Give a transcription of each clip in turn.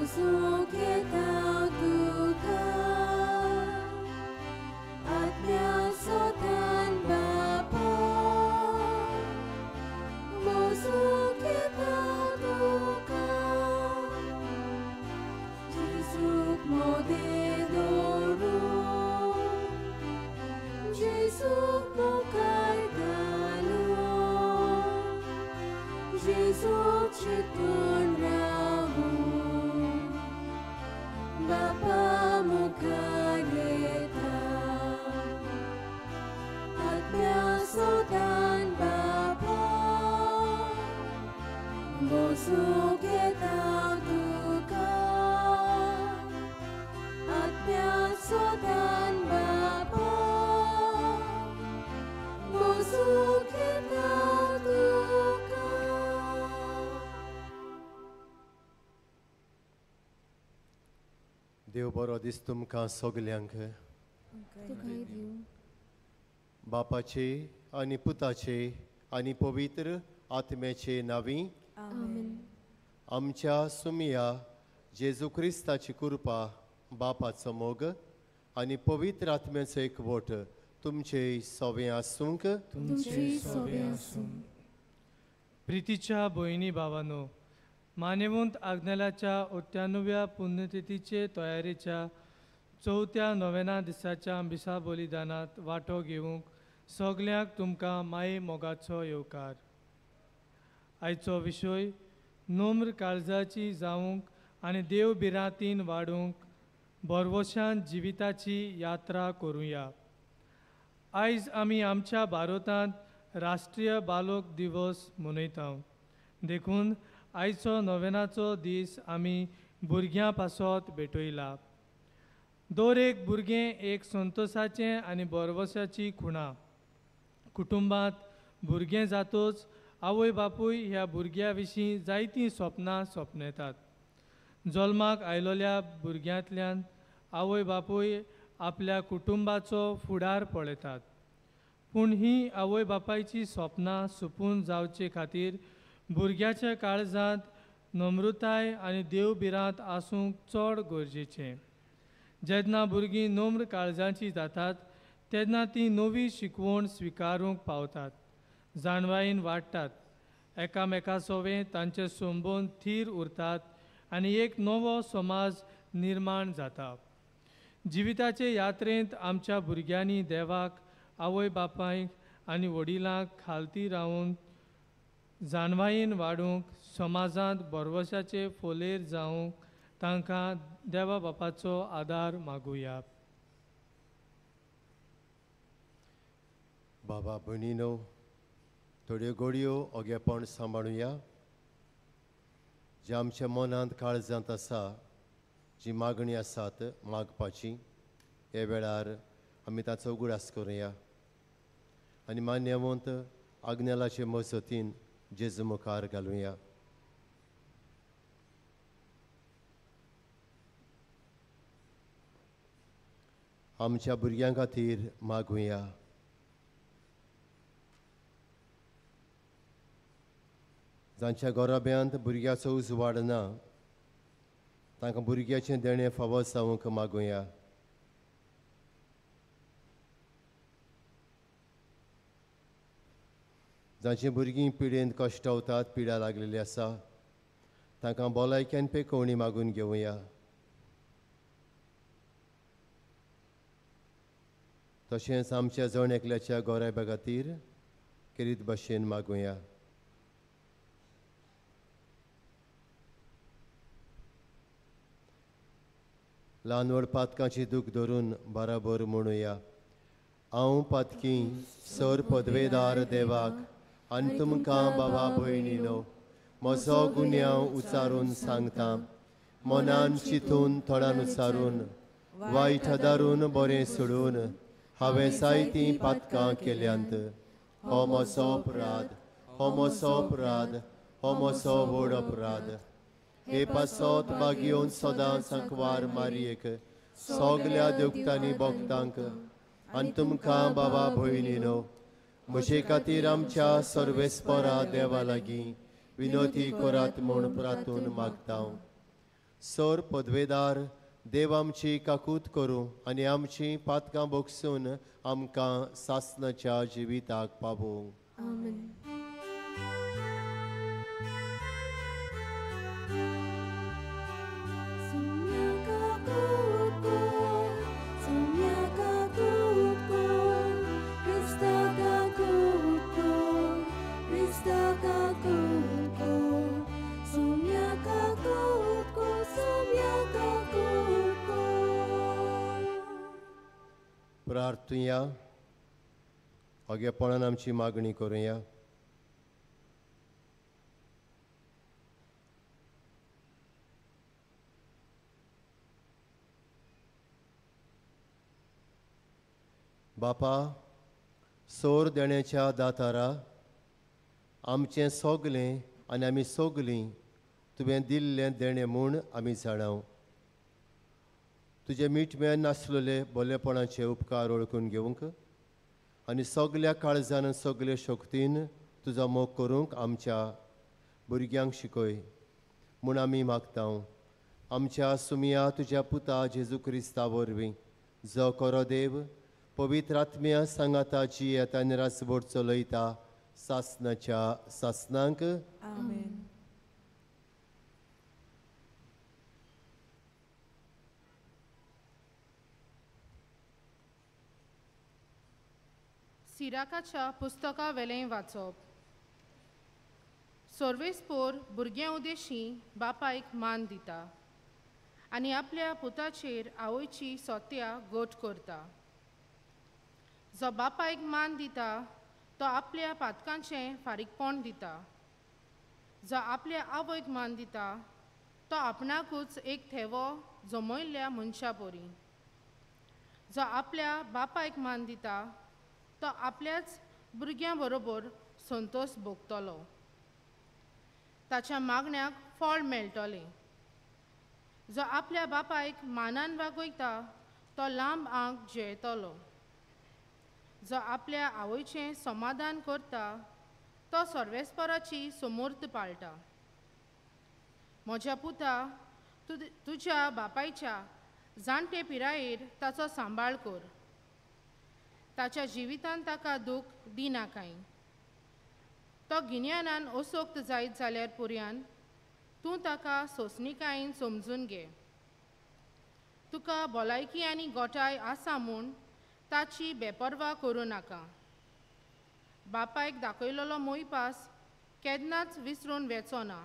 पुसूंक येता तुका आत्म्या सोतान बापा बोसूंक येता तुका जेजूक मोदें दवरून जेजूक मुखार घालून जेजूक चिंतून रावून बापा मुखार येता आत्म्या सोतान बापा बोसूंक येता तुका आत्म्या सोतान बापा बोसूंक येता तुका. देव बरो दीस तुमकां सगल्यांक. तुकाय दिवं. बापाचे आनी पुताचे आनी पवित्र आत्म्याचे नांवी आमेन. आमच्या सुमिया जेजू क्रिस्ताची कृपा, बापाचो मोग आनी पवित्र आत्म्याचो एकवट तुमचे सवे आसूंक. तुमचे सोबे आसूं. प्रितीच्या भयणी भावानो, मानेवंत आग्नेलाच्या 98व्या पुण्यतिथीचे तयारेच्या चवथ्या नोवेना दिसाच्या मिसा बलिदानांत वांटो घेवंक सगल्यांक तुमकां माये मोगाचो येवकार. आयचो विशय नम्र काळजाची जावंक आनी देव भिरांतीन वाडूंक भरवशान जिविताची यात्रा करुया. आयज आमी आमच्या भारतांत राष्ट्रीय बालोक दिवस मनयता, देखून आयचो नोवेनाचो दीस आमी भुरग्यां पासत भेटयला. दर एक भुरगें एक संतोशाचें आनी भरवशाची खुणा. कुटुंबांत भुरगें जातच आवय बापूय ह्या भुरग्या विशीं जायतीं सपनां सपनेतात. जल्माक आयलोल्या भुरग्यांतल्यान आवय बापूय आपल्या कुटुंबाचो फुडार पळयतात, पूण ही आवय बापायची सपनां सुपून जावचे खातीर भुरग्याच्या काळजांत नम्रताय आनी देव भिरांत आसूंक चड गरजेचें. जेन्ना भुरगीं नम्र काळजांची जातात तेन्ना ती नवी शिकवण स्विकारूंक पावतात, जाणवायेन वाडटात, एकामेका सोवें तांचे संबंद थीर उरतात आनी एक नवो समाज निर्माण जाता. जिविताचे यात्रेंत आमच्या भुरग्यांनी देवाक, आवय बापायक आनी वडिलांक खालती रावून जाणवायेन वाडूंक, समाजांत भरवशाचे फोलेर जावंक तांकां देवा बापाचो आदार मागुया. बाबा भयणीनो, थोड्यो गोडयो ओगेपण सांबाळुया जे आमच्या मनांत काळजांत आसा, जी मागणी आसात मागपाची, हे वेळार आमी ताचो उगडास करुया आनी मान्यवंत आग्नेलाचे मजतीन जेजू मुखार घालुया. आमच्या भुरग्यां खातीर मागुया. जांच्या गोराब्यांत भुरग्याचो उजवाड ना तांकां भुरग्याचें देणें फावो जावंक मागुया. जांची भुरगीं पिडेंत कश्टवतात, पिडा लागलेली आसा, तांकां भलायक्यान पेकोवणी मागून घेवया. तशेंच आमच्या जण एकल्याच्या गोराब्या खातीर खेरीत भाशेन मागुया. ल्हान व्हड पातकांची दूख धरून बराबर म्हणुया. हांव पातकी सर पदवेदार देवाक आनी तुमकां बाबा भयणीनो म्हजो गुन्यांव उचारून सांगता. मनान चिंतून थोड्यान उचारून वायट दारून बरें सोडून हांवें जायतीं पातकां केल्यांत. हो म्हजो अपराध, हो म्हजो अपराध, हो म्हजो व्हड अपराध. हे पासत बागेवन सदांच सांकवार मारयेक सगल्या देवतांनी भक्तांक आनी तुमकां बाबा भयणीनो म्हजे खातीर आमच्या सर्वेस्परा देवा लागीं विनोती करात म्हूण प्रार्थून मागता. सोर पदवेदार देव आमची काकूत करूं आनी आमची पातकां भोगसून आमकां सासणाच्या जिविताक पावोवं. आमेन. प्रार्थुया. अगेपणान आमची मागणी करुया. बापा, सोर देण्याच्या दातारा, आमचें सगलें आनी आमी सगलीं तुवें दिल्लें देणें म्हूण आमी जाणाव. तुजे मीठ नासलेले बोलेपणाचे उपकार वळखून घेवंक आनी सगल्या काळजान सगळे शक्तीन तुजो मोग करूंक आमच्या भुरग्यांक शिकय म्हूण आमी मागता. आमच्या सुमिया तुज्या पुता जेजू क्रिस्ता वरवीं, जो खरो देव पवित्र आत्म्या सांगाता जियेता आनी रासभर चलयता सासणाच्या सासणांक. आमेन. सिराकाच्या पुस्तका वेलें वाचप. सोर्वेसपोर भुरग्यां उदेशी बापायक मान दिता आनी आपल्या पुताचेर आवयची सोत्या गोट करता. जो बापायक मान दिता तो आपल्या पातकांचें फारीकपण दिता. जो आपल्या आवयक मान दिता तो आपणाकूच एक थेवो जमयल्ल्या मनशा परी. जो आपल्या बापायक मान दिता तो आपल्याच भुरग्यां बरोबर संतोष भोगतलो. ताच्या मागण्याक फळ मेळटलें. जो आपल्या बापायक मानान वागयता तो लांब आंक जियेतलो. जो आपल्या आवयचें समाधान करता तो सर्वेस्पराची समूर्त पाळटा. म्हज्या पुता, तुज्या बापायच्या जाणटे पिरायेर ताचो सांबाळ कर. ताच्या जिवितान ताका दूख दिनाकाय. तो गिन्यानान असोक्त जायत जाल्यार पुर्यान तूं ताका सोंसणीकायेन समजून घे. तुका भलायकी आनी गोठाय आसा म्हूण ताची बेपर्वा करूं नाका. बापायक दाखयलेलो मोयपास केन्नाच विसरून वेचो ना,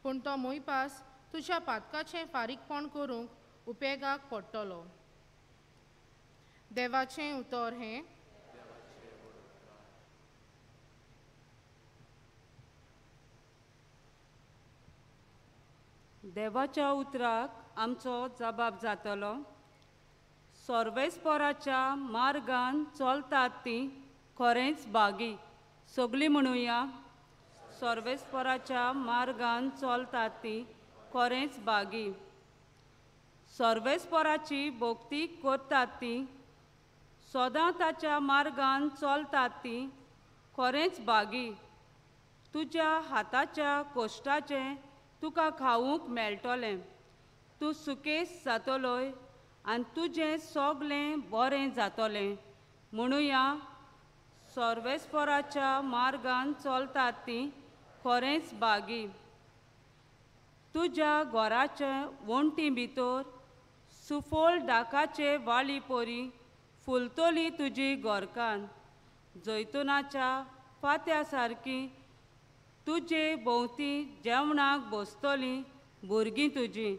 पूण तो मोयपास तुज्या पातकाचें फारीकपण करूंक उपेगाक पडटलो. देवाचें उतर हें. देवाच्या उतराक आमचो जबाब जातलो. सर्वेस्पराच्या मार्गान चलतात ती खरेंच बागी. सगळीं म्हणुया, सर्वेस्पराच्या मार्गान चलतात ती खरेंच बागी. सर्वेस्पराची भक्ती करतात ती सदां ताच्या मार्गान चलतात ती खरेंच बागी. तुज्या हाताच्या कोश्टाचें तुका खावूंक मेळटलें. तूं सुकेस जातलोय आनी तुजें सगलें बरें जातलें. म्हणुया, सर्वेस्पराच्या मार्गान चलतात ती खरेंच बागी. तुज्या घराचे वण्टी भितर सुफळ दाकाचे वाली परी फुलतली तुजी घरकान्न. जैतुनाच्या फात्या सारकी तुजे भोंवती जेवणाक बसतली भुरगीं तुजी.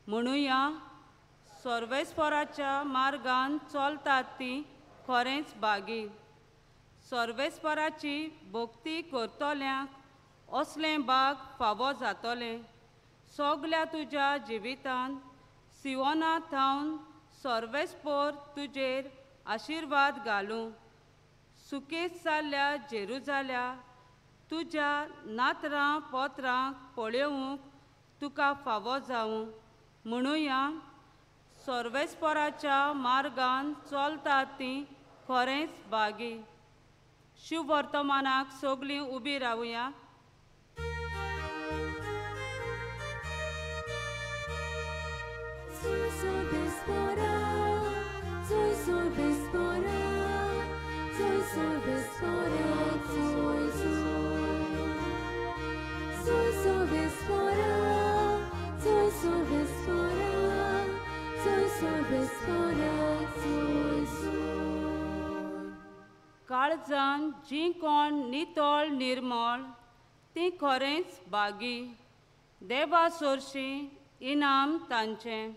म्हणुया, सर्वेस्पराच्या मार्गान चलतात ती खरेंच बागी. सर्वेस्पराची भक्ती करतल्यांक असलें बाग फावो जातलें. सगल्या तुज्या जिवितान सिवोना थावन सर्वेस्पोर तुजेर आशिर्वाद घालूं. सुकेस जाल्ल्या जेरुजाल्या तुज्या नातरां पोत्रांक पळोवंक तुका फावो जावं. म्हणुया, सर्वेस्पराच्या मार्गान चलतात ती खरेंच बागी. शुभवर्तमानाक सगळीं उबी रावया. काळजान जी कोण नितळ निर्मळ ती खरेंच बागी देवा सोरशी इनाम तांचें.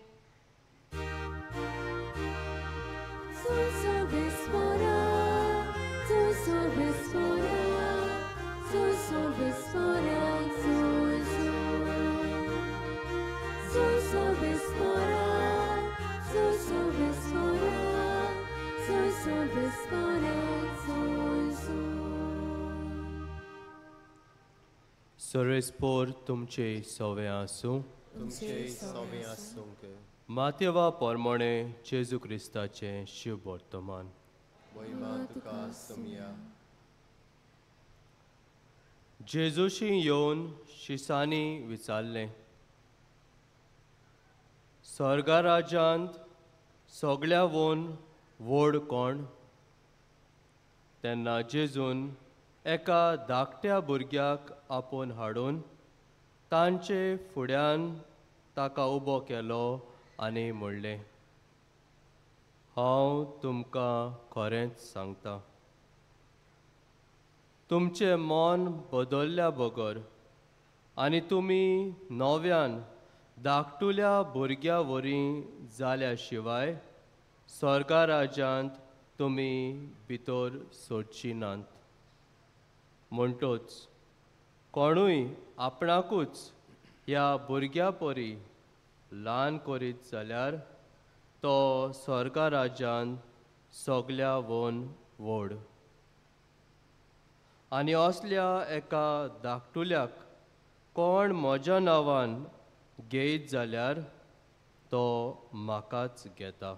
सर्वेस्पोर तुमचे सवे आसूं. तुमचे सवे आसूंक. मातेवा परमणे जेजू क्रिस्ताचें शिव वर्तमान. महिमा तुका सोमया. जेजूशी येवन शिसांनी विचारलें, स्वर्गा राज्यांत सगळ्या वोन व्हड कोण? तेन्ना जेजून एका धाकट्या भुरग्याक आपोवन हाडून तांचे फुड्यान ताका उबो केलो आनी म्हणलें, हांव तुमकां खरेंच सांगता, तुमचें मन बदल्ल्या बगर आनी तुमी नव्यान धाकटुल्या भुरग्या वरी जाल्या शिवाय स्वर्गा राज्यांत तुमी भितर सोडची नात. म्हणटोच कोणूय आपणाकूच ह्या भुरग्या परी ल्हान करीत जाल्यार तो स्वर्गा राज्यांत सगल्या वन व्हड. आनी असल्या एका धाकटुल्याक कोण म्हज्या नांवान घेयत जाल्यार तो म्हाकाच घेता.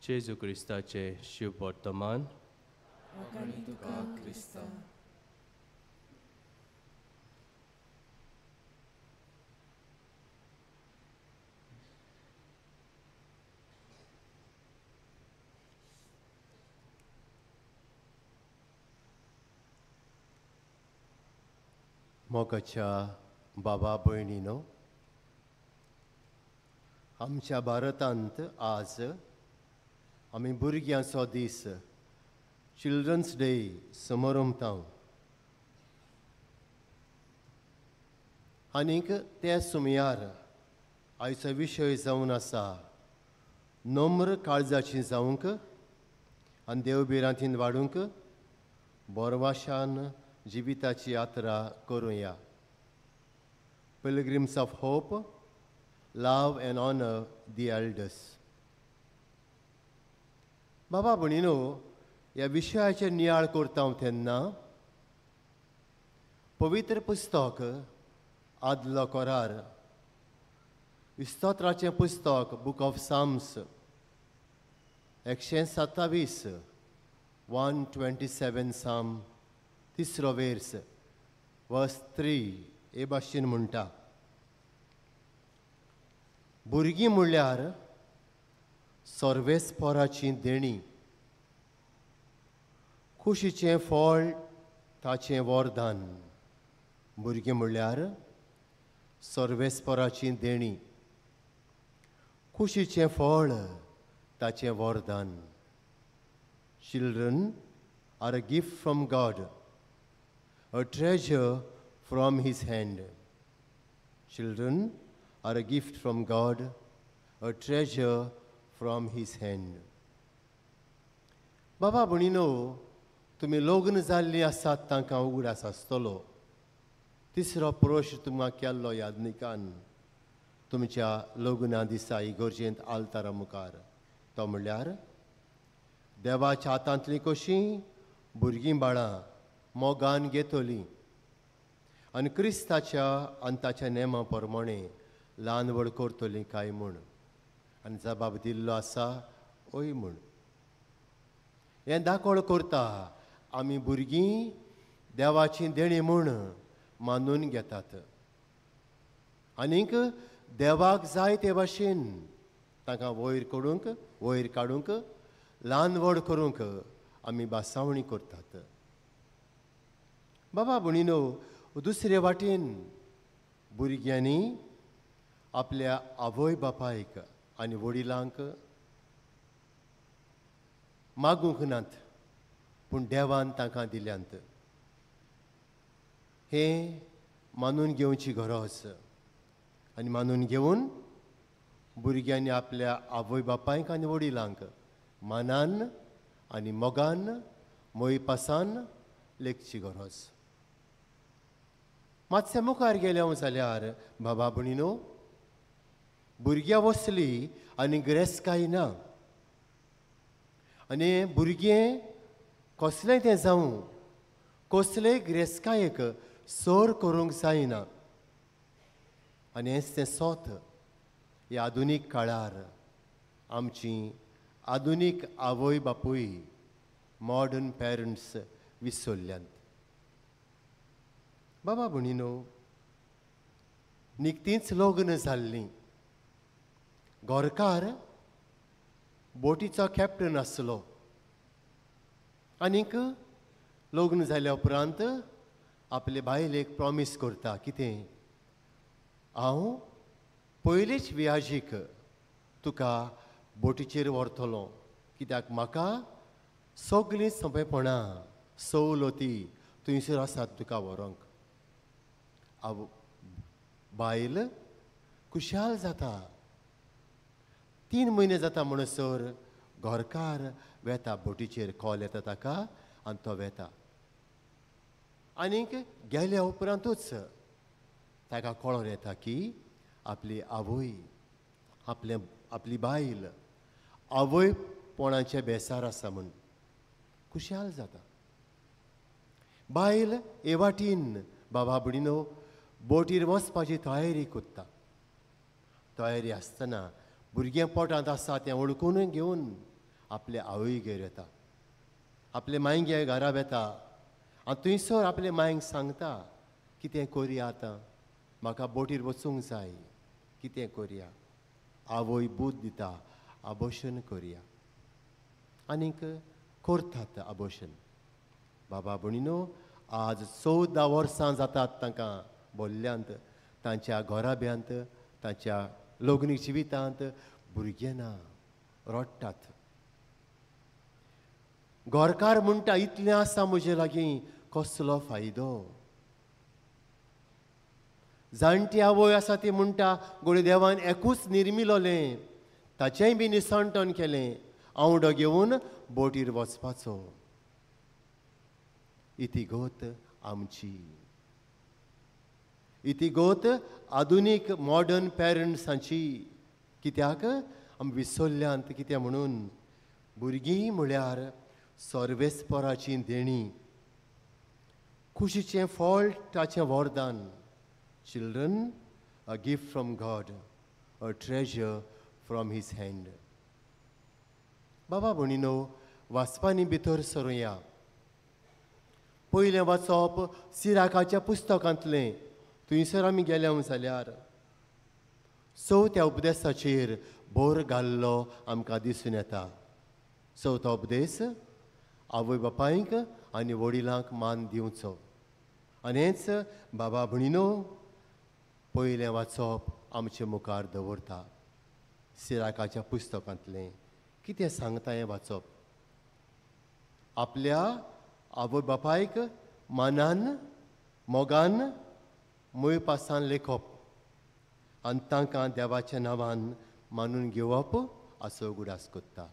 जेजू क्रिस्ताचें शिव वर्तमान. मोगाच्या बाबा भयणीनो, आमच्या भारतांत आज आमी भुरग्यांचो दीस चिल्ड्रन्स डे समारंभता. आनीक ते सुमयार आयचो विशय जावन आसा नम्र काळजाची जावंक आनी देव भिरांतीन वाडूंक बोरवाशान जिविताची यात्रा करुया. Pilgrims of hope, love and honour the elders. बाबा भयणीनो, ह्या विशयाचेर नियाळ करता हांव तेन्ना पवित्र पुस्तक आदलो करार स्तोत्राचें पुस्तक बूक ऑफ साम्स 127 127 साम तिसरो वेर्स वर्स 3 हे भाशेन म्हणटा, भुरगीं म्हणल्यार सर्वेस्पोराची देणी, खुशीचें फळ ताचें वरदान. भुरगीं म्हणल्यार सर्वेस्पोराची देणी, खुशीचें फळ ताचें वरदान. Children are a gift from God, a treasure from his hand. Children are a gift from God, a treasure from his hand. बाबा भयणीनो, तुमी लग्न जाल्लीं आसात तांकां उगडास आसतलो. तिसरो प्रश्न तुमकां केल्लो याज्ञिकान तुमच्या लग्ना दिसा इगर्जेंत आल्तारा मुखार, तो म्हणल्यार देवाच्या हातांतलीं कशीं भुरगीं बाळां मोगान घेतलीं आनी क्रिस्ताच्या आनी ताच्या नेमा प्रमाणे ल्हान व्हड करतलीं काय म्हूण. आनी जबाब दिल्लो आसा हय म्हूण. हें दाखोळ करता आमी भुरगीं देवाची देणी म्हूण मानून घेतात आनीक देवाक जाय ते भाशेन तांकां वयर काडूंक ल्हान व्हड करूंक आमी भासावणी करतात. बाबा भयणीनो, दुसरे वाटेन भुरग्यांनी आपल्या आवय बापायक आनी वडिलांक मागूंक नात, पूण देवान तांकां दिल्यांत. हें मानून घेवची गरज आनी मानून घेवन भुरग्यांनी आपल्या आवय बापायक आनी वडिलांक मानान आनी मोगान मोयपासान लेखची गरज. मातशें मुखार गेले जाल्यार बाबा भयणीनो, भुरग्यां वसली आनी गिरेस्तकाय ना, आनी भुरगें कसलें तें जावं कसलेय गिरेस्तकायेक सर करूंक जायना. आनी हेंच तें सोत ह्या आधुनीक काळार आमची आधुनीक आवय बापूय मॉडर्न पेरंट्स विसरल्यांत. बाबा भयणीनो, निकतींच लग्न जाल्लीं, गोरकार बोटीचो कॅप्टन आसलो आनीक लग्न जाल्या उपरांत आपले बायलेक प्रॉमीस करता कितें, हांव पयलेच वियाजीक तुका बोटीचेर व्हरतलो, कित्याक म्हाका सगळीं सोंपेपणां सवलती थंयसर आसात तुका व्हरूंक. हांव बायल खुशाल जाता. 3 म्हयने जाता म्हणसर घरकार वेता बोटीचेर, कॉल येता ताका आनी तो वेता. आनीक गेल्या उपरांतूच ताका कळोन येता की आपली आवय आपले आपली बायल आवयपणाचे बेसार आसा म्हूण खुशाल जाता. बायल हे वाटेन बाबा भयणीनो बोटीर वचपाची तयारी करता. तयारी आसतना भुरगें पोटांत आसा तें वळखून घेवन आपले आवयगेर येता, आपले मांयगे घरा वेता आनी थंयसर आपले मांयक सांगता कितें करया आतां, म्हाका बोटीर वचूंक जाय, कितें करया. आवय बूद दिता आबोशन करया, आनीक करतात आबोशन. बाबा भयणीनो, आज 14 वर्सां जातात तांकां बोल्ल्यांत, तांच्या घराब्यांत, तांच्या लग्न जिवितांत भुरगें ना, रडटात. घरकार म्हणटा इतलें आसा म्हजे लागीं, कसलो फायदो. जाणटी आवय आसा ती म्हणटा गोडे देवान एकूच निर्मिलोलें, ताचेंय बी निसणटण केलें, आवडो घेवन बोटीर वचपाचो. इतिगोत आमची, इतिगोत आधुनीक मॉडर्न पेरंट्सांची. कित्याक आमी विसरल्यांत कितें म्हणून भुरगीं म्हळ्यार सर्वेस्पराची देणी, खुशीचें फळ ताचें वरदान. Children, a gift from God, a treasure from his hand. बाबा भयणीनो, वाचपांनी भितर सरुया. पयलें वाचप सिराकाच्या पुस्तकांतलें. थंयसर आमी गेले जाल्यार चवथ्या उपदेसाचेर भर घाल्लो आमकां दिसून येता. चवथो उपदेस, आवय बापायक आनी वडिलांक मान दिवचो. आनी हेंच बाबा भयणीनो पयलें वाचप आमचे मुखार दवरता. सिराकाच्या पुस्तकांतलें कितें सांगता हें वाचप, आपल्या आवय बापायक मानान मोगान मोयपासान लेखप आनी तांकां देवाच्या नांवान मानून घेवप असो उगडास करता.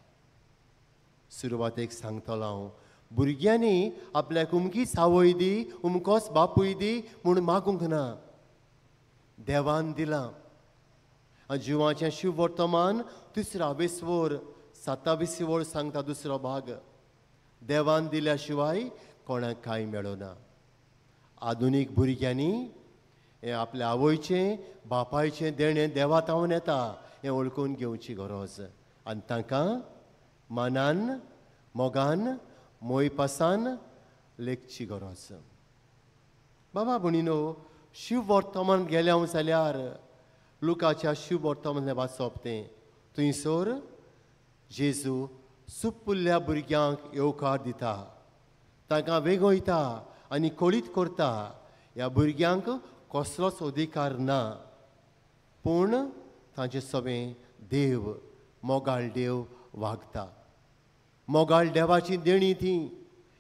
सुरवातेक सांगतलो हांव, भुरग्यांनी आपल्याक उमकीच आवय दी, उमकोच बापूय दी म्हूण मागूंक ना, देवान दिलां. आनी जिवाचें शिववर्तमान तिसरा वेसवोर 27 वळ सांगता दुसरो भाग, देवान दिल्या शिवाय कोणाक कांय मेळना. आधुनीक भुरग्यांनी हें आपल्या आवयचें बापायचें देणें देवा तावन येता हें वळखून घेवची गरज आनी तांकां मानान मोगान मोयपासान लेखची गरज. बाबा भयणीनो, शिववर्तमान गेल्या जाल्यार लुकाच्या शिववर्तमान वाचप तें, थंयसर जेजू सुपुल्ल्या भुरग्यांक येवकार दिता, तांकां वेगयता आनी कळीत करता ह्या भुरग्यांक कसलोच अधिकार ना. पूण तांचे सवें देव, मोगाळ देव वागता. मोगाळ देवाची देणी ती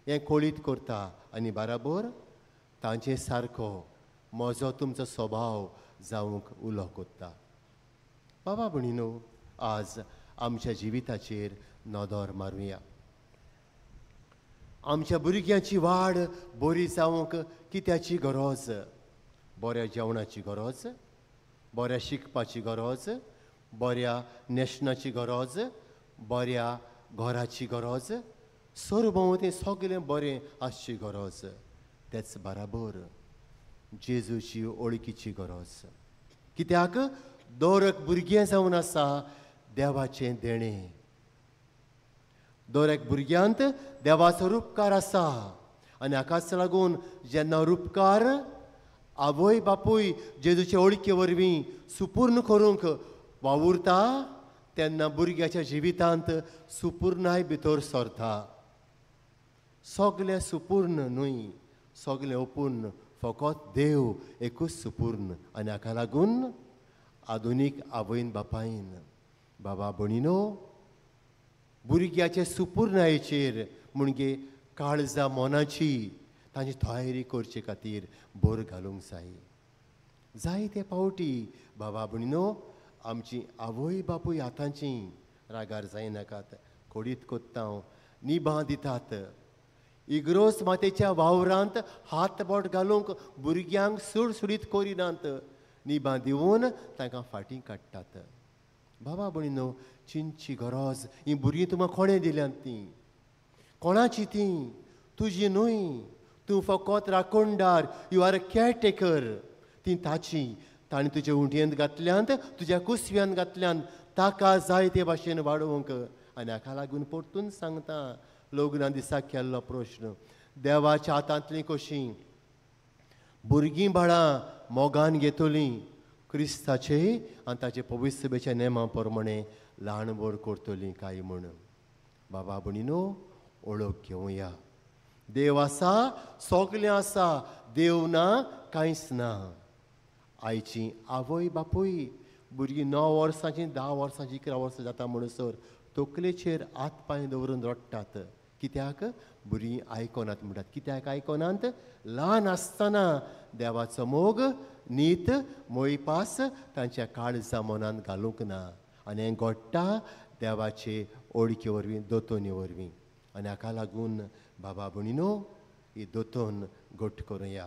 हें कोळीत करता आनी बराबर तांचे सारको म्हजो तुमचो स्वभाव जावंक उलो कोत्ता. बाबा भयणीनो, आज आमच्या जिविताचेर नदर मारुया. आमच्या भुरग्यांची वाड बरी जावंक कित्याची गरज? बऱ्या जेवणाची गरज, बऱ्या शिकपाची गरज, बऱ्या न्हेसणाची गरज, बऱ्या घराची गरज, सरभोंवती सगळें बरें आसची गरज. तेच बराबर जेजूची ओळखीची गरज. कित्याक दर एक भुरगें जावन आसा देवाचें देणें. दर एक भुरग्यांत देवाचो रुपकार आसा आनी हाकाच लागून जेन्ना रुपकार आवय बापूय जेजूचे ओळखी वरवीं सुपूर्ण करूंक वावुरता तेन्ना भुरग्याच्या जिवितांत सुपूर्णाय भितर सरता. सगलें सुपूर्ण न्हय, सगलें अपूर्ण, फकत देव एकूच सुपूर्ण. आनी हाका लागून आधुनीक आवयन बापायन, बाबा भयणीनो, भुरग्याचे सुपूर्णायेचेर म्हणजे काळजा मनाची तांची तयारी करचे खातीर भर घालूंक जाय. जायते पावटी बाबा भयणीनो आमची आवय बापूय आतांची रागार जायनाकात, कोडीत कोत्ता हांव, निभां दितात. इग्रोस मातेच्या वावरांत हात बोट घालूंक भुरग्यांक सुडसुडीत करिनात, निभां दिवन तांकां फाटीं काडटात. बाबा भयणीनो, चिंतची गरज. ही भुरगीं तुमकां कोणें दिल्यांत तीं? कोणाची तीं? तुजी न्हय. तूं फकत राखणदार, you are a caretaker. तीं ताची. ताणें तुजे उंटयेंत घातल्यांत, तुज्या कुसव्यांत घातल्यांत, ताका जाय ते भाशेन वाडोवंक. आनी हाका लागून परतून सांगता, लग्ना दिसा केल्लो प्रश्न, देवाच्या हातांतलीं कशीं भुरगीं बाळां मोगान घेतलीं, क्रिस्ताचे आनी ताचे पवित्रसभेच्या नेमा प्रमाणे ल्हान व्हड करतलीं काय म्हूण. बाबा भयणीनो, ओळख घेवया. देव आसा, सगलें आसा, देव ना कांयच ना. आयची आवय बापूय भुरगीं 9 वर्सांची, 10 वर्सांची, 11 वर्सां जाता म्हणसर तकलेचेर हात पांय दवरून रडटात. कित्याक? भुरगीं आयकनात म्हणटात. कित्याक आयकनात? ल्हान आसतना देवाचो मोग, नीत, मोयपास तांच्या काळजा मनांत घालूंक ना. आनी हें घडटा देवाचे ओळखी वरवीं, दोतोनी वरवीं. आनी हाका लागून बाबा भयणीनो, ही दोतोन घट करुया,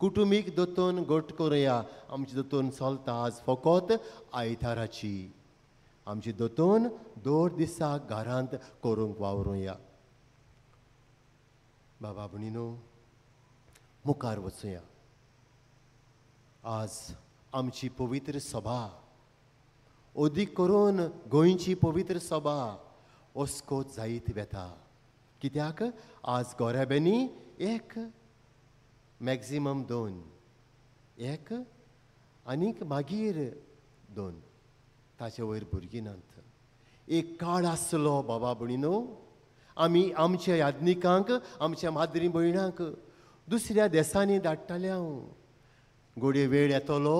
कुटुंबीक दोतोन घट करुया. आमची दोतोन चलता आज फकत आयताराची. आमची दोतोन दर दिसा घरांत करूंक वावरुया. बाबा भयणीनो, मुखार वचुया. आज आमची पवित्र सभा, अदीक करून गोंयची पवित्र सभा अस्कोत जायत वेता. कित्याक? आज गोऱ्याब्यांनी एक, मॅक्झिमम 2, एक आनीक मागीर 2, ताचे वयर भुरगीं नात. एक काळ आसलो बाबा भयणीनो, आमी आमच्या याज्ञिकांक, आमच्या माद्री भयणांक दुसऱ्या देसांनी धाडटाले. हांव घोडये वेळ येतलो,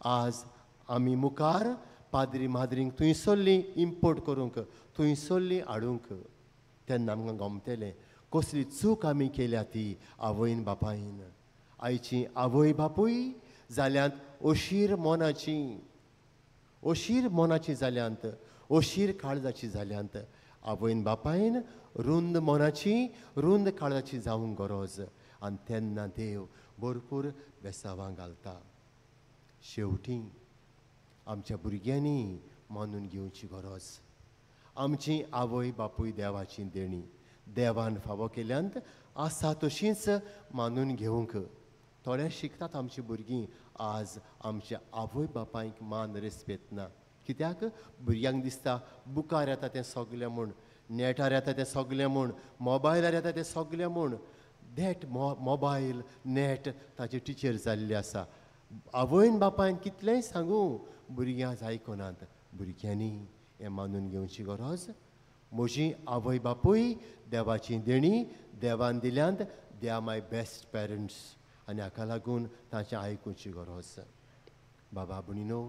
आज आमी मुखार पाद्री माद्रींक थंयसरलीं इम्पोर्ट करूंक, थंयसरलीं हाडूंक. तेन्ना आमकां गमतलें कसली चूक आमी केल्या ती आवयन बापायन. आयची आवय बापूय जाल्यांत अशीर मनाची, अशीर मनाची जाल्यांत, अशीर काळजाची जाल्यांत. आवयन बापायन रुंद मनाची, रुंद काळजाची जावंक गरज. आनी तेन्ना देव भरपूर बेसावां घालता. शेवटी आमच्या भुरग्यांनी मानून घेवची गरज. आमची आवय बापूय देवाची देणी, देवान फावो केल्यांत आसा तशींच मानून घेवंक. थोडे शिकतात आमची भुरगीं आज आमच्या आवय बापायक मान रेस्पेत ना. कित्याक? भुरग्यांक दिसता बुकार येता तें सगलें म्हूण, नेटार येता तें सगलें म्हूण, मोबायलार येता तें सगलें म्हूण. That mobile, net ताचे टिचर जाल्ली आसा. आवयन बापायन कितलेंय सांगूं, भुरगीं आज आयकनात. भुरग्यांनी हें मानून घेवची गरज. म्हजी आवय बापूय देवाची देणी, देवान दिल्यांत, they are my best parents. आनी हाका लागून तांचें आयकुची गरज. बाबा भयणीनो,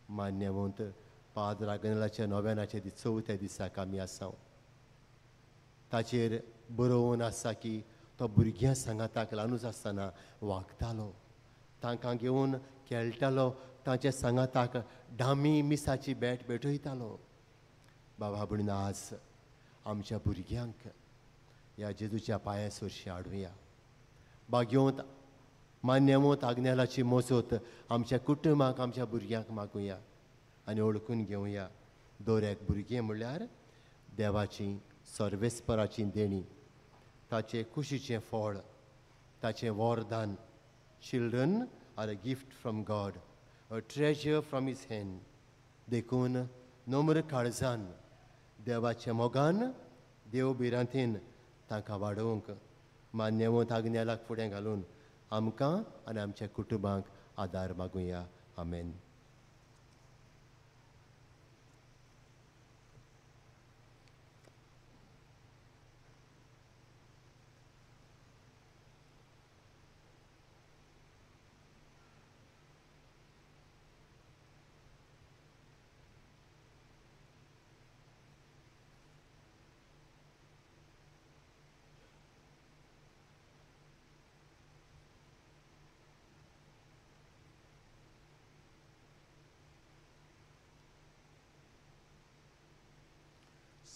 मान्यवंत पाद्र आग्नेलाच्या नोवेनाच्या चवथ्या दिसाक आमी आसा. ताचेर बरोवन आसा की तो भुरग्यां सांगाताक ल्हानूच आसतना वागतालो, तांकां घेवन खेळटालो, तांच्या सांगाताक डामी मिसाची भेट भेटयतालो. बाबा भयणीनो, आज आमच्या भुरग्यांक ह्या जेजूच्या पांया सरशी हाडुया. बागेवंत मान्यवंत आग्नेलाची मोजत आमच्या कुटुंबाक, आमच्या भुरग्यांक मागुया आनी वळखून घेवया. दर एक भुरगें म्हणल्यार देवाची सर्वेस्पराची देणी, ताचें कुशीचें फळ, ताचें वरदान. Children are a gift from God, a treasure from his hand. देखून नम्र काळजान, देवाच्या मोगान, देव भिरांतेन तांकां वाडोवंक मान्यवंत आग्नेलाक फुडें घालून आमकां आनी आमच्या कुटुंबांक आदार मागुया. आमेन.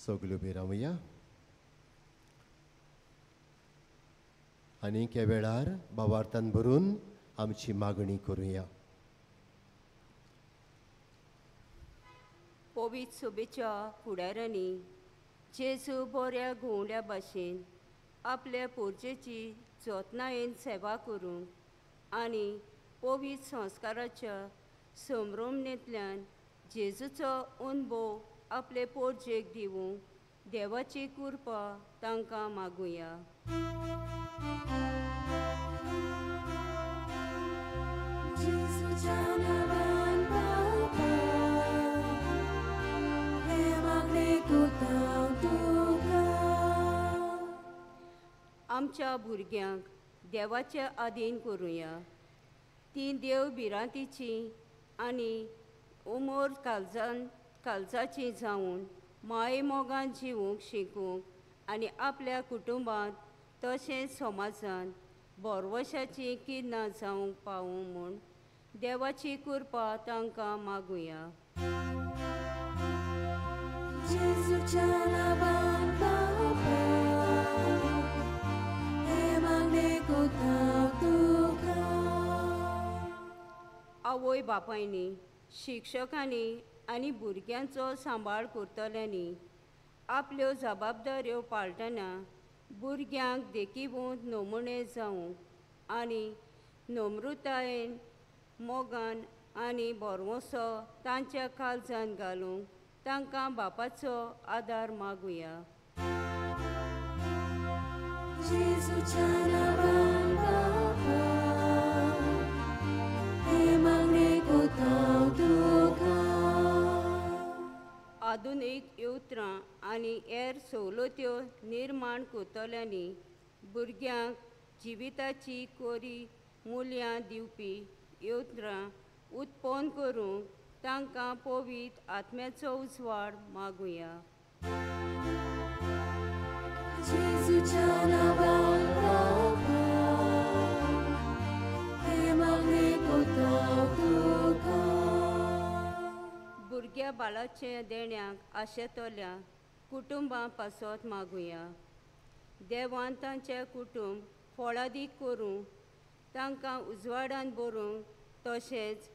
सगल्यो उबी रावया आनी ह्या वेळार भावार्थान भरून आमची मागणी करुया. पवित्र सभेच्या फुडारांनी जेजू बऱ्या घुंवड्या भाशेन आपल्या पोरजेची जतनायेन सेवा करूंक आनी पवित्र संस्काराच्या संभ्रमणेंतल्यान जेजूचो अनुभव आपले पोरजेक दिवंक देवाची कृपा तांकां मागुया. जेजूच्या नांवान बापा, हें मागणें कोतां तुका. आमच्या भुरग्यांक देवाचे आदीन करुया. तीं देव भिरांतीची आनी उमर काळजान काळजाची जावन माये मोगान जिवूंक शिकूंक आनी आपल्या कुटुंबांत तशेंच समाजांत बोरवशाचीं किर्णां जावंक पावूं म्हूण देवाची कृपा तांकां मागुया. जेजूच्या नांवान बापा, हें मागणें कोतां तुका. आवय बापायनी, शिक्षकांनी आनी भुरग्यांचो सांबाळ करतल्यांनी आपल्यो जबाबदाऱ्यो पाळटना भुरग्यांक देखीवंत नमुने जावंक आनी नम्रतायेन, मोगान आनी भरवंसो तांच्या काळजान घालूंक तांकां बापाचो आदार मागुया. जेजूच्या नांवान बापा, हें मागणें कोतां तुका. आधुनीक यंत्रां आनी हेर सवलत्यो निर्माण करतल्यांनी भुरग्यांक जिविताची कोरी मुल्यां दिवपी यंत्रां उत्पन्न करूंक तांकां पवित्र आत्म्याचो उजवाड मागुया. जेजूच्या नांवान बापा, हें मागणें कोतां तुका. भुरग्या बाळाचे देण्याक आशेतल्या कुटुंबां पासत मागुया. देवान तांचें कुटुंब फळादीक करूंक, तांकां उजवाडान भरूंक तशेंच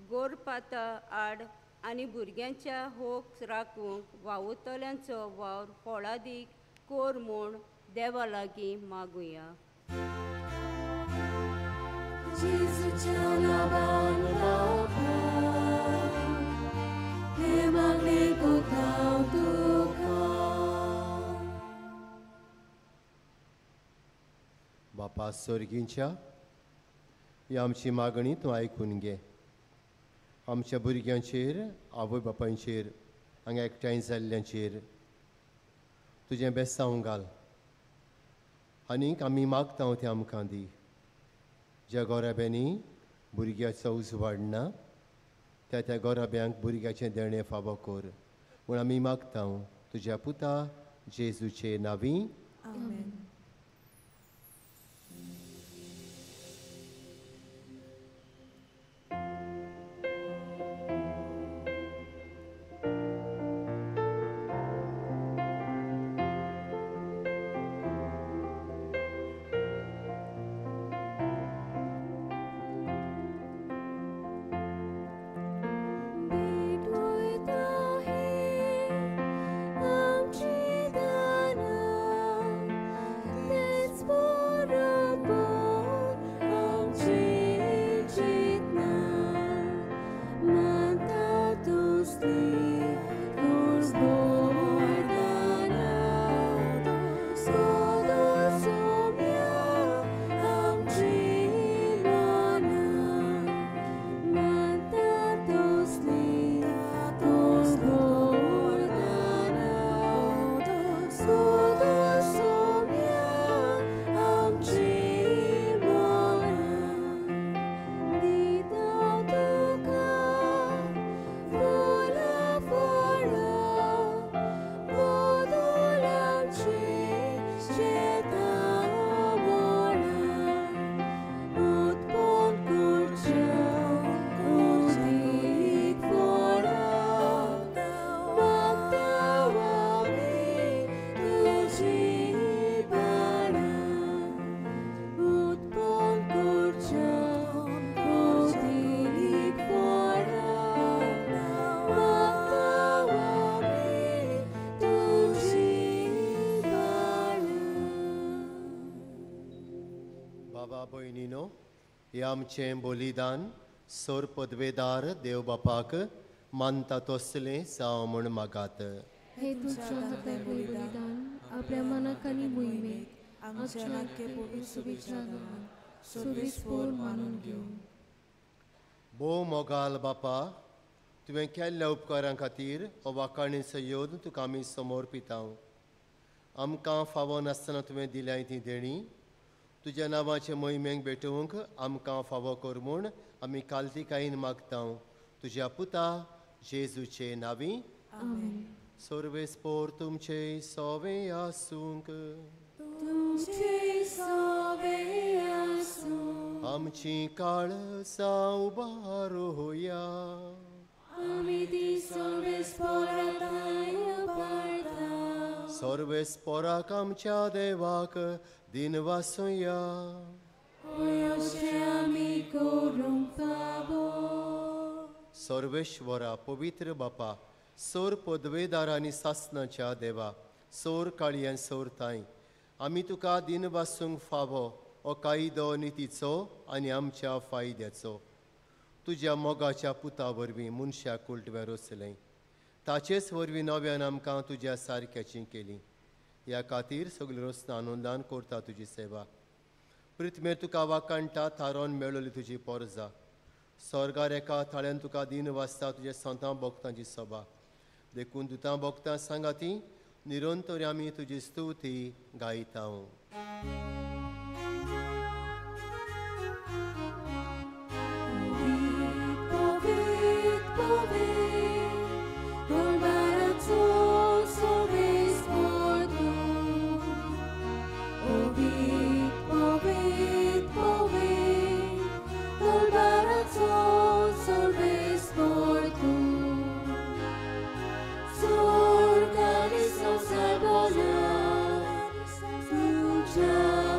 गोरपाता आड आनी भुरग्यांच्या होक राखूंक वावुरतल्यांचो वावर फळादीक कोर म्हूण देवा लागीं मागुया. जेजूच्या नांवान बापा, हें मागणें कोतां तुका. बापा सर्गींच्या, ही आमची मागणी तूं आयकून घे. आमच्या भुरग्यांचेर, आवय बापायचेर, हांगा एकठांय जाल्ल्यांचेर तुजें बेसांव घाल आनीक आमी मागता तें आमकां दी. ज्या गोराब्यांनी भुरग्याचो उजवाड ना त्या त्या गोराब्यांक भुरग्याचें देणें फावो कर म्हूण आमी मागता तुज्या पुता जेजूचे नांवी. आमेन. हे आमचें बलिदान सोर पदवेदार देव बापाक मानता तसलें जावं म्हूण मागात. हे तुमच्या हातार बलिदान आपल्या मनाक आनी मोहिमेक आमच्या आख्खे पवित्र शुभेच्छा सोबीस पोर मानून घेवं. भोव मोगाल बापा, तुवें केल्ल्या उपकारां खातीर हो वाखाणी संयोद तुका आमी समोर पिता. आमकां फावो नासतना तुवें दिल्याय ती देणी तुज्या नांवाचे मोहिमेक भेटोवंक आमकां फावो कर म्हूण आमी कालतिकायेन मागता तुज्या पुता जेजूचे नांवी. आमेन. सर्वेस्पोर तुमचे सोवे आसूंक. तुमचे सोवे आसूं. आमची काळसां उबारोया. आमी ती सर्वेस्पोरा पाळता. सर्वेस्पोराक आमच्या देवाक दिनवासुया. आमी करूंक फावो. सर्वेश्वरा पवित्र बापा, सोर पदवेदार आनी सासनाच्या देवा, सोर काळयान सोर ताई, आमी तुका दिनवासूंक फावो हो कायदो नितीचो आनी आमच्या फायद्याचो. तुज्या मोगाच्या पुता वरवीं मनशाक उलटवें रचलें, ताचेच वरवीं नव्यान आमकां तुज्या सारक्याची केली. ह्या खातीर सगळी रचना आनंदान करता तुजी सेवा. पृथ्वीर तुका वाकाणटा थारोवन मेळोली तुजी पोरजा. स्वर्गार एका थाळ्यान तुका दिन वाचता तुज्या संतां भक्तांची सभा. देखून दुतां भक्तां सांगा ती निरंतर आमी तुजी स्तुती गायता. Salvo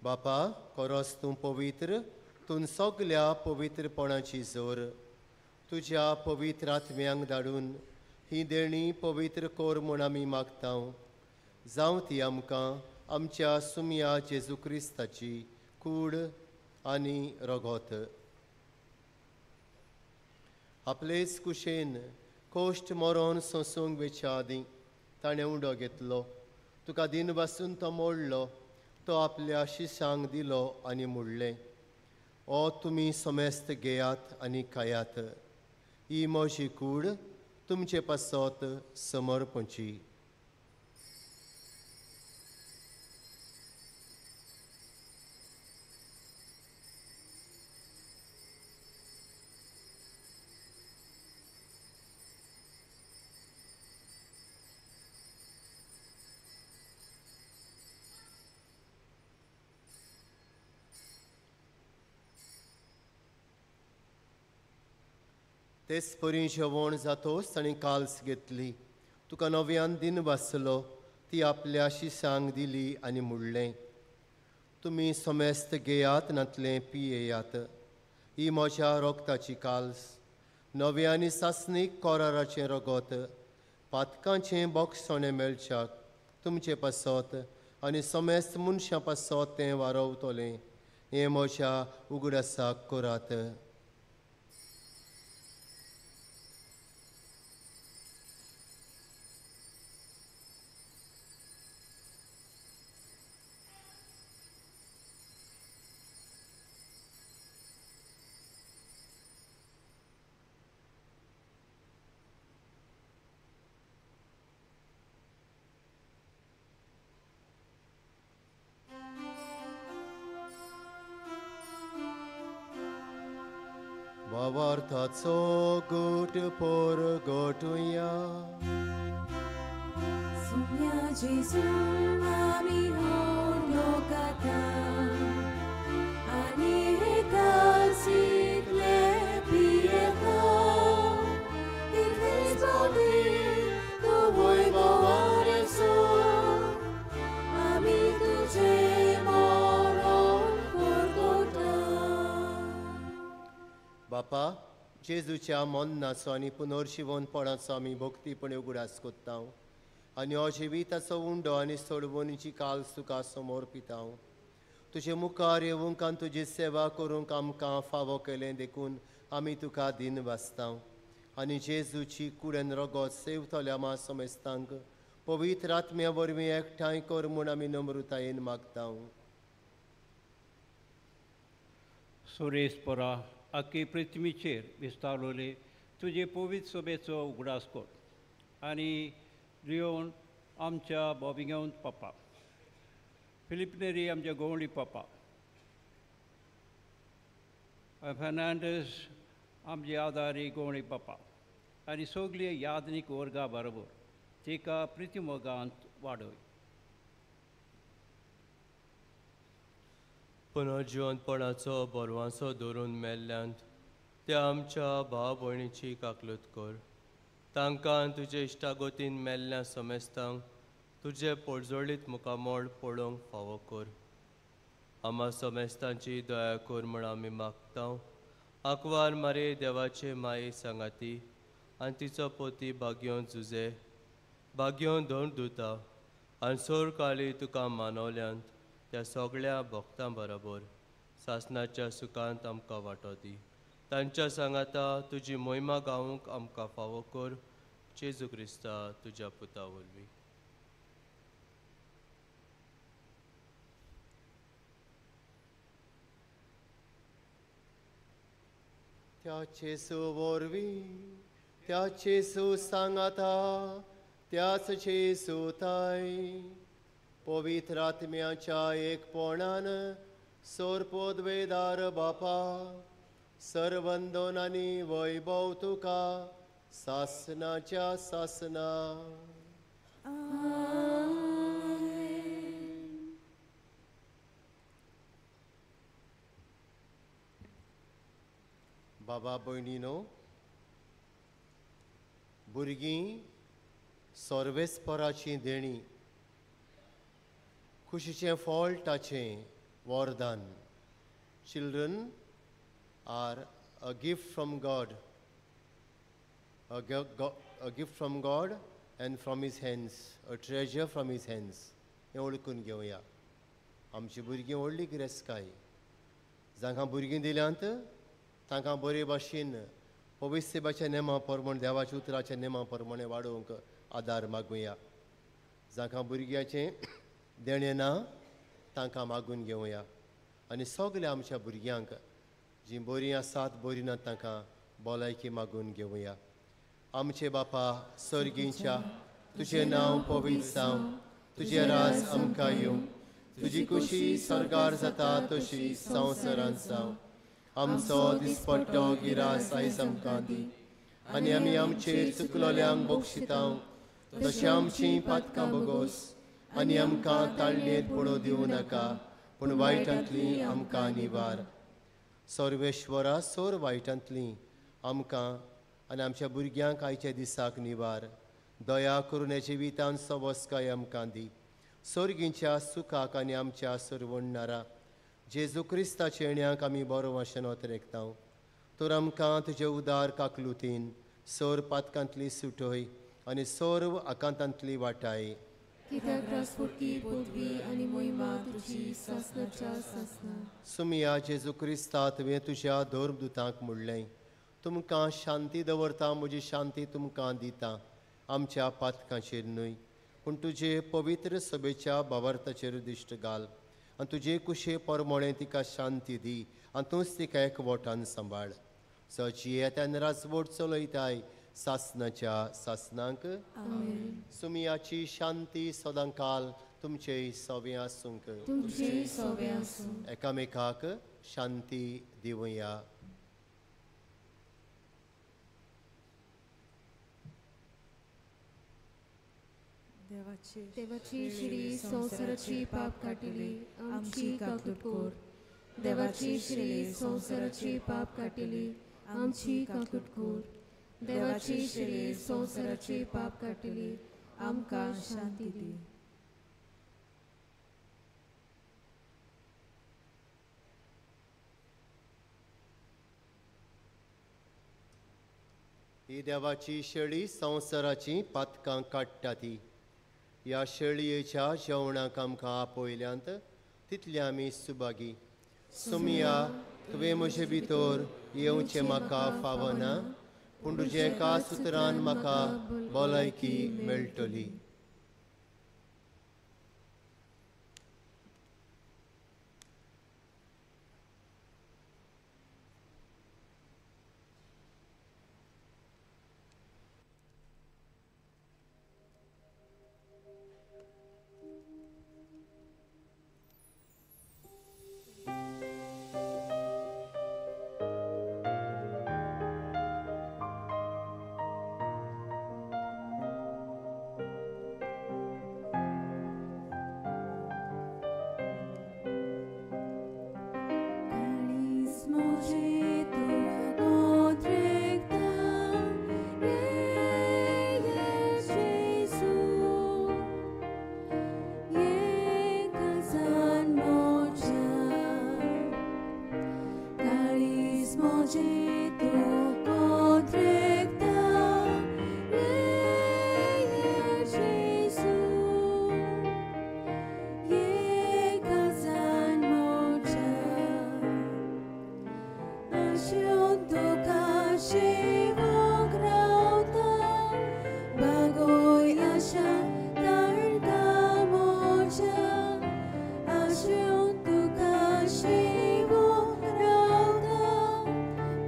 बापा, कोरोस तूं पवित्र, तूं सगल्या पवित्रपणाची जोर. तुज्या पवित्र आत्म्यांक धाडून ही देणी पवित्र कोर म्हूण आमी मागता. जावं ती आमकां आमच्या सुमया जेजू क्रिस्ताची कूड आनी रगत. आपलेच कुशेन कोश्ट मरोन सोंसूंक वेच्या आदीं ताणें उंडो घेतलो, तुका दिन बसून तो मोडलो, तो आपल्या शिशांक दिलो आनी म्हणलें, ओ तुमी समेस्त घेयात आनी खायात, ही म्हजी कूड तुमचे पासत समर्पणची. तेच परी जेवण जातोच ताणें काल्स घेतली, तुका नव्यान दिन वाचलो, ती आपल्या शिसांक दिली आनी म्हणलें, तुमी समेस्त घेयात नातलें पियेयात, ही म्हज्या रोगताची काल्स, नव्या आनी सासणीक कोराराचें रगत, पातकांचें बोगसणें मेळच्याक तुमचे पासत आनी समेस्त मनशां पासत तें वारवतलें. हें म्हज्या उगडासाक करात. भावार्थाचो गोट पोर गोटुया. सुम्या जेजू आमी होडलो आनी एकाच पियेता, इतलेच फावटी तूं वैभवारेचो आमी तुजें मरण परगटा. बापा, जेजूच्या मरणाचो आनी पुनर्जिवनपणाचो आमी भक्तीपणे उगडास कोत्ता आनी हो जिविताचो उंडो आनी सोडवणीची काल्स तुका समर्पिता. तुजे मुखार येवंक आनी तुजी सेवा करूंक आमकां फावो केलें देखून आमी तुका दिन वाचता आनी जेजूची कुडन रगत सेवतल्या मा समेस्तांक पवित्र आत्म्या वरवीं एकठांय कर म्हूण आमी नम्रतायेन मागता. सुरेश परा आख्खी पृथ्वीचेर विस्तारलेले तुजे पवित्र सभेचो उगडास कर आनी लियोन आमच्या बॉबिंगोन पप्पा, फिलिपनेरी आमच्या गोवंडी पप्पा, फेर्नांडीस आमचे आदारी गोवंडी पप्पा आनी सगळे यादनीक वर्गा बरोबर तिका प्रितिमोगांत वाडय. पुनर्जिवनपणाचो बरवांसो धरून मेल्ल्यांत त्या आमच्या भाव भयणीची काकलूत कर. तांकां तुजे इश्टागोतीन मेल्ल्या समेस्तांक तुजे पोडजोळीत मुखामोळ पळोवंक फावो कर. आमा समेस्तांची दया कर म्हूण आमी मागता. आंकवार मारे देवाचे माये सांगाती आनी तिचो पोती भाग्योन जुजे भाग्योन धोण दुता आनी सोर काली तुका मानवल्यांत त्या सगळ्या भक्तां बरोबर सासणाच्या सुखांत आमकां वांटो दी. तांच्या सांगाता तुजी मोहिमा गावंक आमकां फावो कर. जेजू क्रिस्ता तुज्या पुता वरवीं. त्या जेजू वरवीं, त्या जेजू सांगाता, त्याच जेजू ताय पवित्र आत्म्याच्या एकपणान सोरपोदवेदार बापा, सर्वंदन आनी वैभव तुका सासनाच्या सासना. बाबा भयणीनो, भुरगीं सर्वेस्पराचीं देणी, खुशीचें फळ ताचें, वरदान. Children are a gift from God, a gift from God and from His hands, a treasure from His hands. हें वळखून घेवया. आमची भुरगीं व्हडली गिरेस्तकाय. जांकां भुरगीं दिल्यांत तांकां बरे भाशेन पवित्रसेबाच्या नेमा प्रमाण, देवाच्या उतराच्या नेमा प्रमाणें वाडोवंक आदार मागुया. जांकां भुरग्याचें देणें ना तांकां मागून घेवया. आनी सगल्या आमच्या भुरग्यांक जीं बरीं आसात बरीं ना तांकां भलायकी मागून घेवया. आमचे बापा सर्गींच्या, तुजें नांव पवित्र जावं, तुजें राज आमकां येवं, तुजी खुशी सर्गार जाता तशी संवसारांत जावं. आमचो दिसपट्टो गिरास आयज आमकां दी, आनी आमी आमचेर चुकलोल्यांक बक्षितांव तशें आमचीं पातकां बोगोस, आनी आमकां ताळणेर पडोवं दिवं नाका, पूण वायटांतली आमकां निवार. सर्वेश्वरा, सोर वायटांतली आमकां आनी आमच्या भुरग्यांक आयच्या दिसाक निवार. दया करून जिवितान सवस्काय आमकां दी. सर्गींच्या सुखाक आनी आमच्या सरवणणारा जेजू क्रिस्ताच्या येण्याक आमी बरो वाशेन अतरेकता. तर आमकां तुजे उदार काकलुतीन सोर पातकांतली सुटय आनी सर्व आकांतांतली वाटाय. कित्याक रासपुटकी पदवी आनी मोहिमा तुजी सासणाच्या सासणा. सुमिया जेजू क्रिस्ता, तुवें तुज्या धर्मदुतांक म्हणलें, तुमकां शांती दवरता, म्हजी शांती तुमकां दिता. आमच्या पातकांचेर न्हय पूण तुजे पवित्र सभेच्या भावार्थाचेर दिश्ट घाल आनी तुजे कुशे परमोणें तिका शांती दी आनी तूंच तिका एकवटान सांबाळ. सजियेत्यान राजवट चलयताय सासणाच्या सासणांक. सुमियाची शांती सदांकाल तुमचे सवे आसूंक. तुमचे सवे आसूं. एकामेकाक शांती दिवया. देवाची श्री संवसाराची पाप काटिली आमची काकूट कर. देवाची श्री संवसाराची पाप काटिली आमची काकूट कर. देवाची श्री संवसाराची पाप काटिली आमकां शांती दी. ही देवाची शेळी संवसाराची पातकां काडटा ती. ह्या शेळयेच्या जेवणाक आमकां आपयल्यांत तितले आमी सुभागी. सुमिया, तुवें म्हजे भितर येवचें म्हाका फावना, पूण तुज्या एका सुत्रान म्हाका भलायकी मेळटली.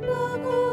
Bago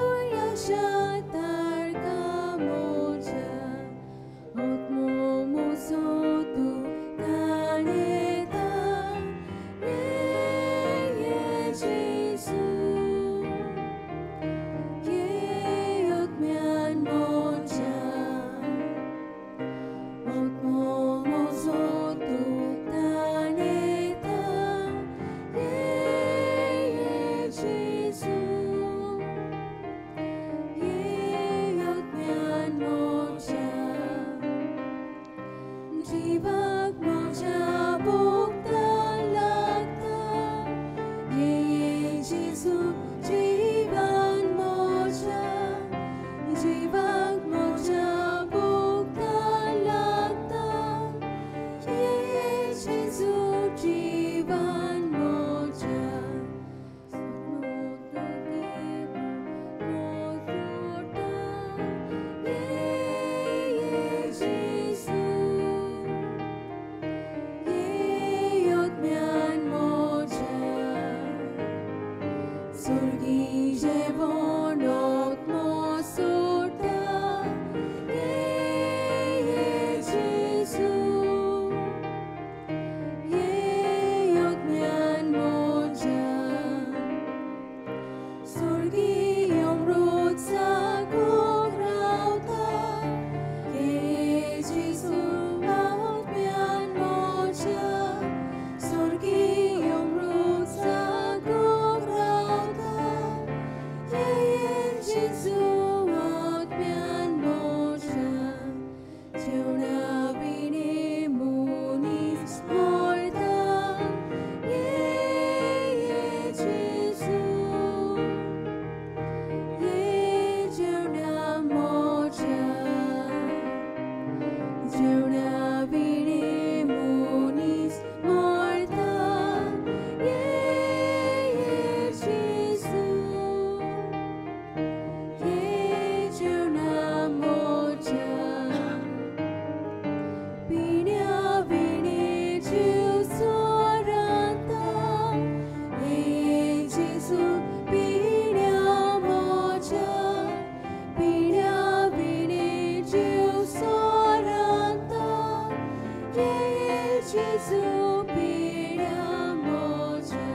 जेजू पिड्या म्हज्या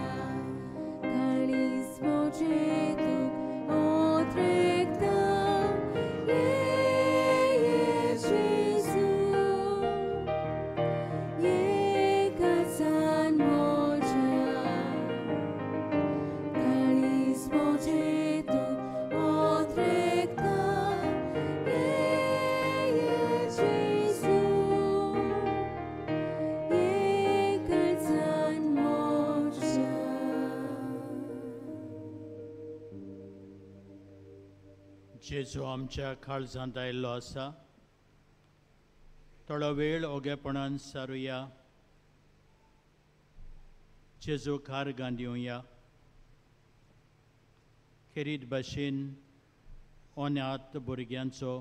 काळीज म्हजें तूं ओत्रेकता ये जेजू ये काळजान म्हज्या काळीज म्हजें तूं ओत्रेकता ये जेजू ये काळजान म्हज्या. जेजू आमच्या काळजांत आयिल्लो आसा. थोडो वेळ ओगेपणान सारुया. जेजू कारगां दिवया. खेरीत भाशेन ओन्यात भुरग्यांचो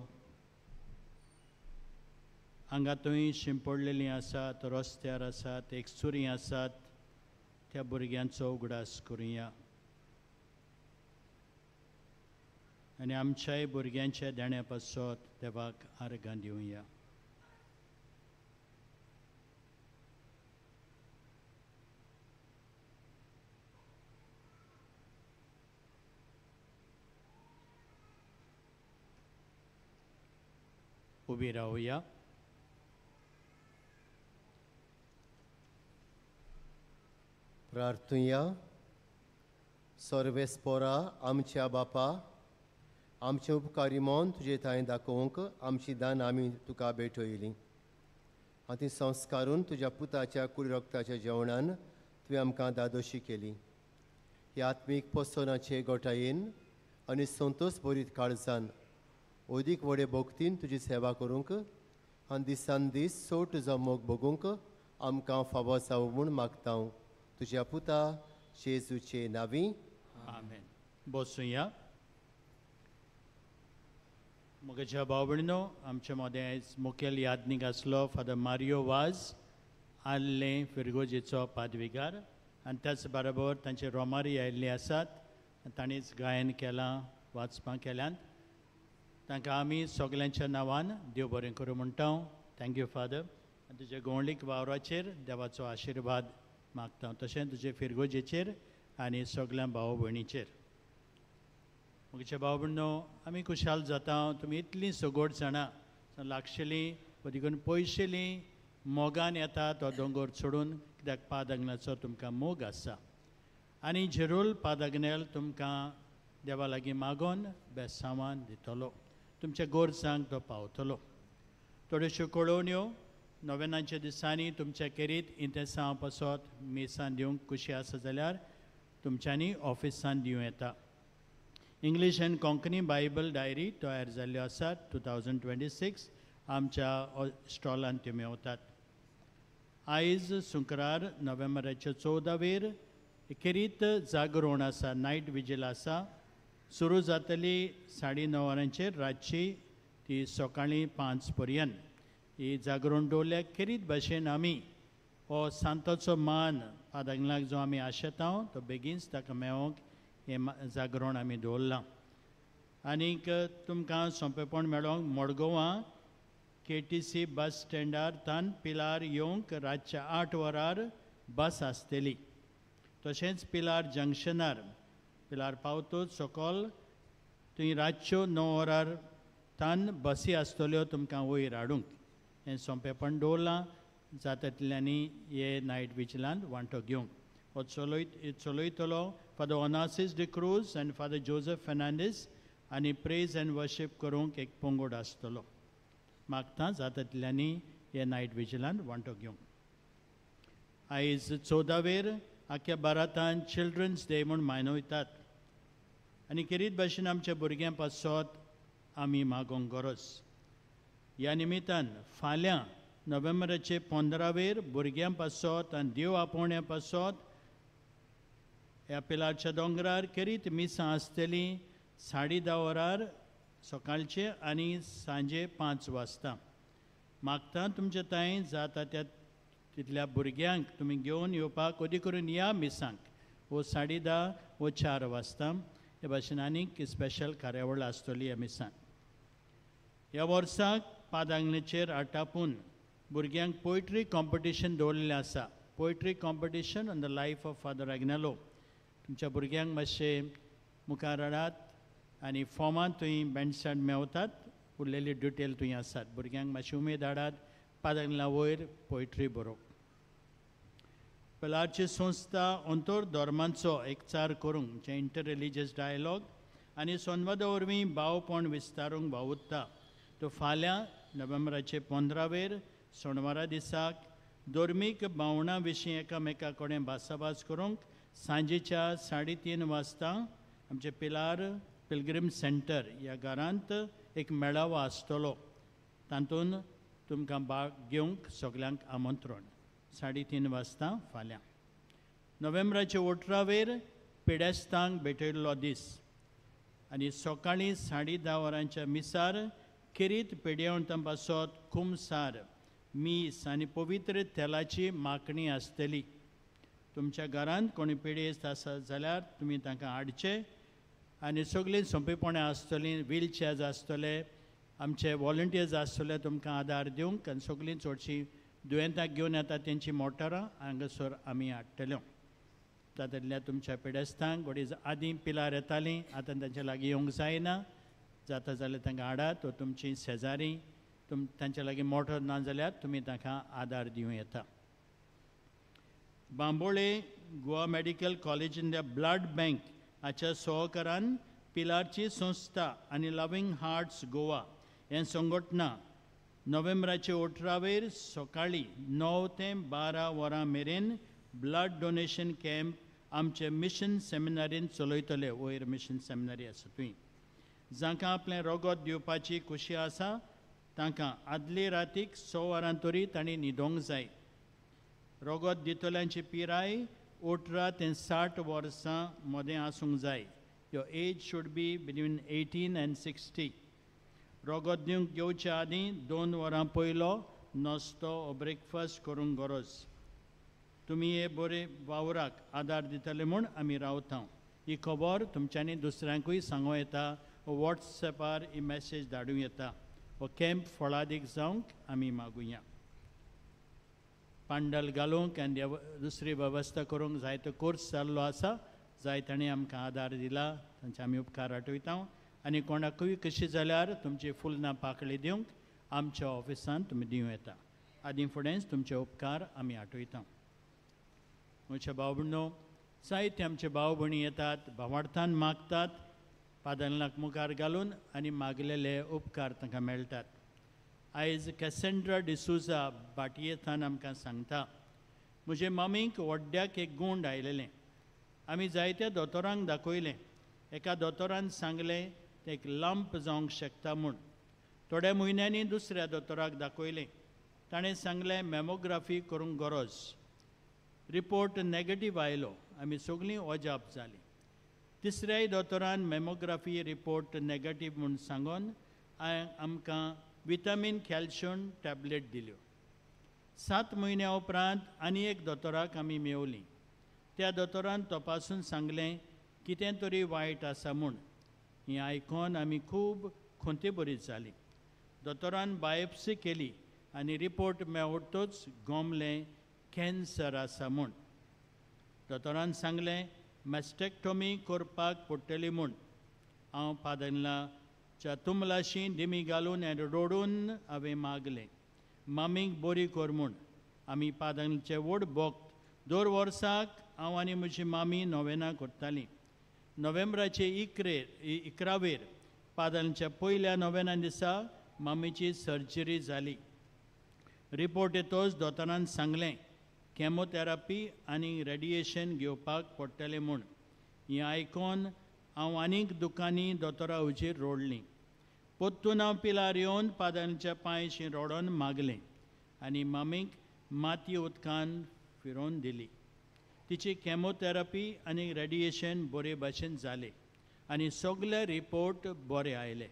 हांगा थंय शिंपडलेलीं आसात, रस्त्यार आसात, एकसुरी आसात, त्या भुरग्यांचो उगडास करुया आनी आमच्याय भुरग्यांच्या देण्या पासत देवाक आर्गां दिवया. उबी रावया. प्रार्थुया. सर्वेस्पोरा आमच्या बापा, आमचें उपकारी मन तुजे थंय दाखोवंक आमची दान आमी तुका भेटयली आनी ती संस्कारून तुज्या पुताच्या कुडी रक्ताच्या जेवणान तुवें आमकां दादोशी केली. ह्या आत्मीक पोसणाचे गोठायेन आनी संतोष भरीत काळजान अदीक व्हडे भक्तीन तुजी सेवा करूंक आनी दिसान दीस चड तुजो मोग भोगूंक आमकां फावो जावं म्हूण मागता हांव तुज्या पुता जेजूचे नांवी. आमेन. बसुया. म्हज्या भाव भयणीनो, आमचे मदें आयज मुखेल यादनीक आसलो फादर मारियो वाज, आल्ले फिरगोजेचो पादविगार, आनी त्याच बरोबर तांचे रोमारी आयिल्ले आसात. तांणीच गायन केलां, वाचपां केल्यांत. तांकां आमी सगल्यांच्या नांवान देव बरें करूं म्हणटा. Thank you father. आनी तुज्या गोंवळीक वावराचेर देवाचो आशिर्वाद मागता, तशें तुजे फिरगोजेचेर आनी सगल्या भाव भयणीचेर. म्हज्या भाव भयणीनो, आमी खुशाल जाता तुमी इतलीं सगोड जाणां लागशिलीं देखून पयशेलीं मोगान येता तो दोंगर सोडून, कित्याक पादग्नाचो तुमकां मोग आसा. आनी जेरूल पादग्नेल तुमकां देवा लागीं मागोन बेसांवान दितलो, तुमच्या गोरजांक तो पावतलो. थोड्योश्यो कळोवण्यो नोवेनाच्या दिसांनी तुमच्या केरीत इंतेसांव पासत मिसां दिवंक खुशी आसा जाल्यार तुमच्यांनी ऑफिसान दिवं येता. English and Konkani Bible diary तयार जाल्ल्यो आसात 2026 आमच्या स्टॉलान त्यो मेवतात. आयज शुक्रार नोव्हेंबराच्या 14वेर खेरीत जागरण आसा, नायट विजील आसा. सुरू जातली 9:30 वरांचेर रातची ती सकाळीं 5 पर्यंत. ही जागरण दवरल्या खेरीत भाशेन आमी हो सांताचो मान पादंगलाक जो आमी आशेता तो बेगीनच ताका मेळोवंक हें जागरण आमी दवरलां. आनीक तुमकां सोंपेपण मेळोवंक मडगांवां KTC बस स्टँडार तान पिलार येवंक रातच्या 8 वरार बस आसतली. तशेंच पिलार जंक्शनार पिलार पावतूच सकल थंय रातच्यो 9 वरार तान बसी आसतल्यो तुमकां वयर हाडूंक. हें सोंपेपण दवरलां जाता तितल्यांनी हे नायट विजिलांत वांटो घेवंक. हो चलयतलो फादर ओनासीस डिक्रूज आनी फादर जोजफ फेर्नांडीस आनी प्रेज एंड वर्शीप करूंक एक पंगड आसतलो. मागता जाता तितल्यांनी हे नायट विजिलांत वांटो घेवंक. आयज 14वेर आख्या भारतांत चिल्ड्रन्स डे म्हूण मनयतात आनी खेरीत भाशेन आमच्या भुरग्यां पासत आमी मागोवंक गरज. ह्या निमित्तान फाल्यां नोव्हेंबराचे 15वेर भुरग्यां पासत आनी देव आपोवण्या पासत ह्या पिलारच्या दोंगरार खेरीत मिसां आसतलीं 10:30 वरार सकाळचें आनी सांजे 5 वाजता. मागता तुमचे थंय जाता त्या तितल्या भुरग्यांक तुमी घेवन येवपाक अदी करून ह्या मिसांक वो 10:30 वो 4 वाजता. हे भाशेन आनीक स्पेशल कार्यावळ आसतली ह्या मिसांक. ह्या वर्साक पादांगणेचेर आटापून भुरग्यांक पोयट्री कॉम्पिटिशन दवरलेलें आसा. Poetry competition on the life of Father Agnelo. तुमच्या भुरग्यांक मातशें मुखार हाडात आनी फॉर्मां थंय बँडस्टँड मेवतात, उरलेली डिटेल थंय आसात. भुरग्यांक मातशी उमेद हाडात, पादांगला वयर पोयट्री बरोवप. पिलारची संस्था अंतर धर्मांचो एकचार करूंक म्हणजे इंटर रिलिजियस डायलॉग आनी संवादा वरवीं भावपण विस्तारूंक वावुरता. तो फाल्यां नोव्हेंबराचे 15वेर सोणवारा दिसाक धर्मीक भावनां विशीं एकामेका कडेन भासाभास करूंक सांजेच्या 3:30 वाजता आमचे पिलार पिलग्रीम सेंटर ह्या घरांत एक मेळावो आसतलो. तातूंत तुमकां भाग घेवंक सगल्यांक आमंत्रण. 3:30 वाजता फाल्यां नोव्हेंबराचे 18वेर पिडेस्तांक भेटयल्लो दीस आनी सकाळीं 10:30 वरांच्या मिसार खेरीत पेडयेवंतां पासत कुमसार मीस आनी पवित्र तेलाची मागणी आसतली. तुमच्या घरांत कोणी पिडेस्त आसा जाल्यार तुमी तांकां हाडचे आनी सगळीं सोंपेपणां आसतलीं, व्हीलचेअर्स आसतले, आमचे वॉलंटियर्स आसतले तुमकां आदार दिवंक आनी सगळीं चडशीं दुयेंताक घेवन येता तेंची मोटरां हांगासर आमी हाडटल्यो. तातूंतल्या तुमच्या पिडेस्तांक घडये आदीं पिलार येतालीं, आतां तांच्या लागीं येवंक जायना, जाता जाल्यार तांकां हाडात वा तुमची शेजारी तांच्या लागीं मोटर ना जाल्यार तुमी तांकां आदार दिवं येता. बांबोळे गोवा मेडिकल कॉलेजींतल्या ब्लड बँक हाच्या सहकारान पिलारची संस्था आनी लव्हिंग हार्ट्स गोवा हें संघटना नोव्हेंबराचे 18वेर सकाळीं 9 ते 12 वरां मेरेन ब्लड डोनेशन कॅम्प आमचे मिशन सेमिनारीन चलयतले. वयर मिशन सेमिनारी आसा थंय जांकां आपलें रगत दिवपाची खुशी आसा तांकां आदले रातीक 6 वरां तरी तांणी न्हिदोंक जाय. रगत दितल्यांची पिराय 18 ते 60 वर्सां मदें आसूंक जाय. Your age should be between 18 and 60. रगत दिवंक घेवचे आदीं 2 वरां पयलो नाश्तो ओ ब्रेकफास्ट करूंक गरज. तुमी हे बरे वावराक आदार दितले म्हूण आमी रावता. ही खबर तुमच्यांनी दुसऱ्यांकूय सांगूं येता, वॉट्सएपार ही मॅसेज धाडूं येता. हो कॅम्प फळादीक जावंक आमी मागुया. पांडल घालूंक आनी दुसरी वेवस्था करूंक जायतो कोर्स जाल्लो आसा, जाय ताणें आमकां आदार दिला, तांचे आमी उपकार आठयता. आनी कोणाकूय कशी जाल्यार तुमची फुलना पाकळी दिवंक आमच्या ऑफिसांत तुमी दिवं येता. आदीं फुडेंच तुमचे उपकार आमी आठयता. म्हज्या भाव भयणो, जायते आमचे भाव भयणी येतात, भावार्थान मागतात, पादलनाक मुखार घालून आनी मागलेले उपकार तांकां मेळटात. आयज कॅसेंड्रा डिसूजा भाटयेथान आमकां सांगता, म्हजे मम्मीक वड्ड्याक एक गूंड आयलेलें. आमी जायत्या दोतोरांक दाखयलें. एका दोतोरान सांगलें तें एक लंप जावंक शकता म्हूण. थोड्या म्हयन्यांनी दुसऱ्या दोतोराक दाखयलें, ताणें सांगलें मॅमोग्राफी करूंक गरज. रिपोर्ट नॅगेटीव आयलो. आमी सगळीं अजाप जालीं. तिसऱ्याय दोतोरान मॅमोग्राफी रिपोर्ट नॅगेटीव म्हूण सांगून आमकां विटामीन कॅल्शियम टॅबलेट दिल्यो. 7 म्हयन्या उपरांत आनी एक दोतोराक आमी मेवलीं. त्या दोतोरान तपासून सांगलें कितें तरी वायट आसा म्हूण. हें आयकून आमी खूब खंतीभरीत जालीं. दोतोरान बायोप्सी केली आनी रिपोर्ट मेवटूच गोमलें कॅन्सर आसा म्हूण. दोतोरान सांगलें मॅस्टेक्टोमी करपाक पडटली म्हूण. हांव पादनलाच्या तुमलाशी दिमी घालून आनी रडून हांवें मागलें मामीक बरी कर म्हूण. आमी पादनचे व्हड भक्त. दर वर्साक हांव आनी म्हजी मामी नोवेनां करतालीं. नोव्हेंबराचे 11वेर पादनच्या पयल्या नोवेना दिसा मामीची सर्जरी जाली. रिपोर्ट येतोच दोतोरान सांगलें कॅमोथेरपी आनी रेडिएशन घेवपाक पडटलें म्हूण. हें आयकून हांव आनीक दुकांनी दोतोरा हुजीर रडलीं. परतून हांव पिलार येवन पादांच्या पांयशी रडोन मागलें आनी मामीक माती उदकान फिरोवन दिली. तिची कॅमोथेरपी आनी रेडिएशन बरे भाशेन जालें आनी सगळे रिपोर्ट बरे आयले.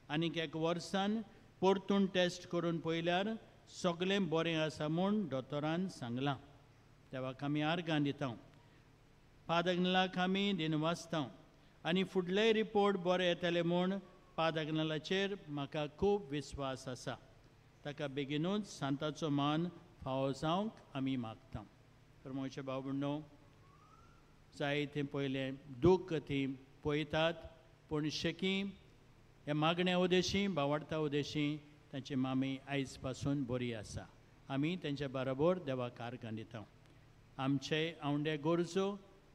आनीक एक वर्सान परतून टेस्ट करून पळयल्यार सगळें बरें आसा म्हूण दोतोरान सांगलां. देवाक आमी आर्गां दिता, पादगनाक आमी दिनवासता आनी फुडलेय रिपोर्ट बरे येतले म्हूण पादगनालाचेर म्हाका खूब विस्वास आसा. ताका बेगीनूच सांताचो मान फावो जावंक आमी मागता. तर म्हजे भाव भयणो, जाय तें पयलें दूख ती पळयतात, पूण शेकी ह्या मागण्या उदेशी बावडता उदेशी तांची मामी आयज पासून बरी आसा. आमी तेंच्या बरोबर देवाक आर्गां दिता. आमचे आवंडे गरजो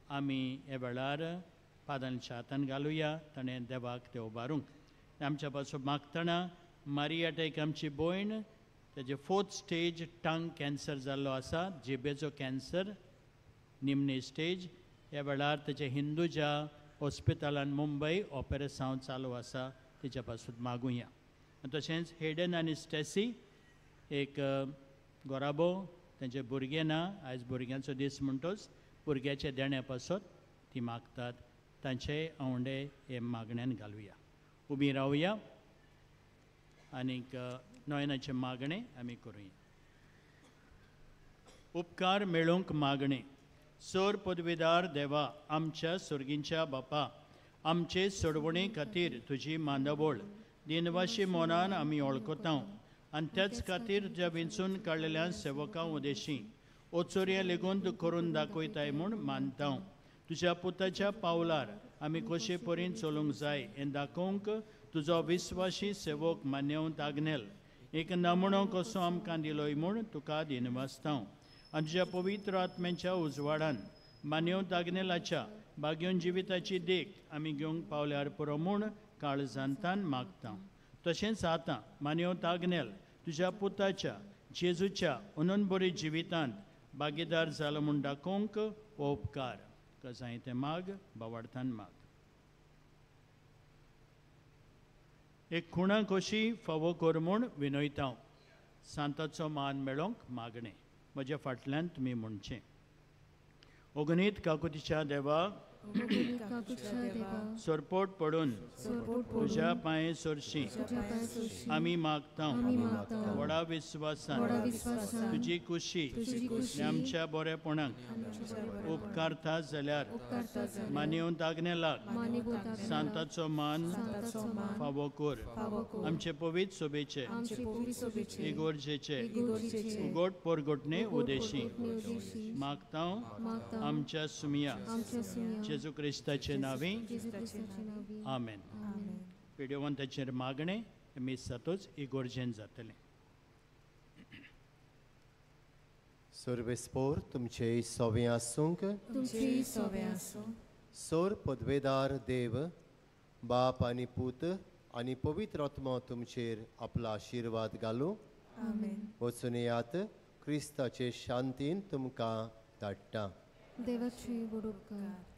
आमी ह्या वेळार पादांच्या हातान घालुया, ताणें देवाक ते उबारूंक. आमच्या पासून मागतना मारिया एक आमची भयण, ताजे 4th stage टंग कॅन्सर जाल्लो आसा, जिबेचो कॅन्सर निमणी स्टेज. ह्या वेळार ताचे हिंदूच्या हॉस्पिटलान मुंबय ऑपरेसांव चालू आसा, तेच्या पासून मागुया. आनी तशेंच हेडन आनी स्टेसी एक गोराबो, तांचे भुरगें ना, आयज भुरग्यांचो दीस म्हणटोच भुरग्याच्या देण्या पासत ती मागतात, तांचे आवंडे हे मागण्यान घालुया. उबी रावया आनीक नयनाचें मागणें आमी करुया. उपकार मेळोवंक मागणें. सर पदवीदार देवा, आमच्या सर्गींच्या बापा, आमचे सोडवणे खातीर तुजी मांदावळ दिनवाशी मनान आमी वळखता आनी त्याच खातीर तुज्या विंचून काडलेल्या सेवकां उदेशी ओचोरया लेगून तूं करून दाखयताय म्हूण मानता. तुज्या पुताच्या पावलार आमी कशे परीन चलूंक जाय हें दाखोवंक तुजो विस्वाशी सेवक मान्यवंत आग्नेल एक नमुणो कसो आमकां दिलोय म्हूण तुका दिनवासता. आनी तुज्या पवित्र आत्म्याच्या उजवाडान मान्यवंत आग्नेलाच्या बागेवन जिविताची देख आमी घेवंक पावल्यार पुरो म्हूण काळजांतान मागता. तशेंच आतां मान्यवंत आग्नेल तुज्या पुताच्या जेजूच्या अनंतबरी जिवितांत भागीदार जालो म्हूण दाखोवंक हो उपकार कसाय तें माग बावार्थान माग. एक खुणा कशी फावो कर म्हूण विनयता. सांताचो मान मेळोवंक मागणें. म्हज्या फाटल्यान तुमी म्हणचें. अगणीत काकुतीच्या देवा, सरपोट पडून तुज्या पांये सरशी आमी मागता. व्हडा विस्वासान तुजी कुशी आमच्या बरेपणाक उपकारता जाल्यार मान्यवंत आग्नेलाक सांताचो मान फावो कर. आमचे पवित्र सोबेचे इगोर्जेचे उगोट पोरगोटणे उदेशी मागता. आमच्या सुमिया जेजू क्रिस्ताचे नांवी आमेन. पिड्योवंताचेर मागणें मीस जातूच इगोर्जेन जातलें. सर्वेस्पोर तुमचे सोवे आसूंक. सोर पदवेदार देव बाप आनी पूत आनी पवित्र आत्मो तुमचेर आपलो आशिर्वाद घालूं. वचून येयात, क्रिस्ताचे शांतीन तुमकां धाडटा. देवाची व्हड उपकार.